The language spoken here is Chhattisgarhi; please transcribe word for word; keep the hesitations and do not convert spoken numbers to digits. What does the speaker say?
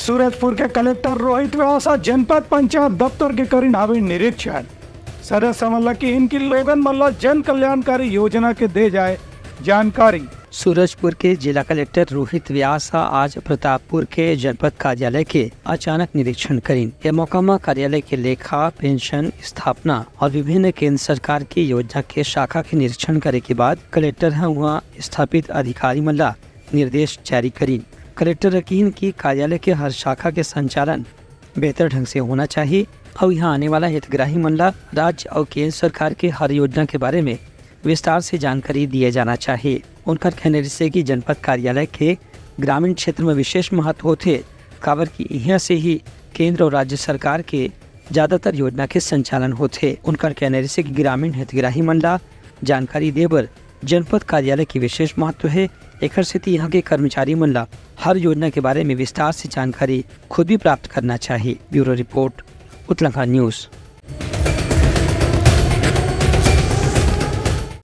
सूरजपुर के कलेक्टर रोहित व्यास ह जनपद पंचायत दफ्तर के करिन हावे निरीक्षण। सदस्य मन ल किहिन कि लोगन मन ल जन कल्याणकारी योजना के दे जाए जानकारी। सूरजपुर के जिला कलेक्टर रोहित व्यास ह आज प्रतापपुर के जनपद कार्यालय के अचानक निरीक्षण करिन। ये मौका म कार्यालय के लेखा, पेंशन, स्थापना और विभिन्न केंद्र सरकार की योजना के शाखा के निरीक्षण करे के बाद कलेक्टर ह उहाँ स्थापित अधिकारी मन ला निर्देश जारी करिन। कलेक्टर ह किहिन कि कार्यालय के हर शाखा के संचालन बेहतर ढंग से होना चाहिए और यहाँ आने वाला हितग्राही मन ला राज्य और केंद्र सरकार के हर योजना के बारे में विस्तार से जानकारी दिए जाना चाहिए। उनकर कहना रिहिसे कि जनपद कार्यालय के ग्रामीण क्षेत्र में विशेष महत्व होथे, काबर कि इहाँ से ही केंद्र और राज्य सरकार के ज्यादातर योजना के संचालन होथे। उनकर कहना रिहिसे कि ग्रामीण हितग्राही मन ला जानकारी दे बर जनपद कार्यालय के विशेष महत्व हे। एकर सेती यहाँ के कर्मचारी मन ला हर योजना के बारे में विस्तार से जानकारी खुद भी प्राप्त करना चाहिए। ब्यूरो रिपोर्ट, उतलंघा न्यूज।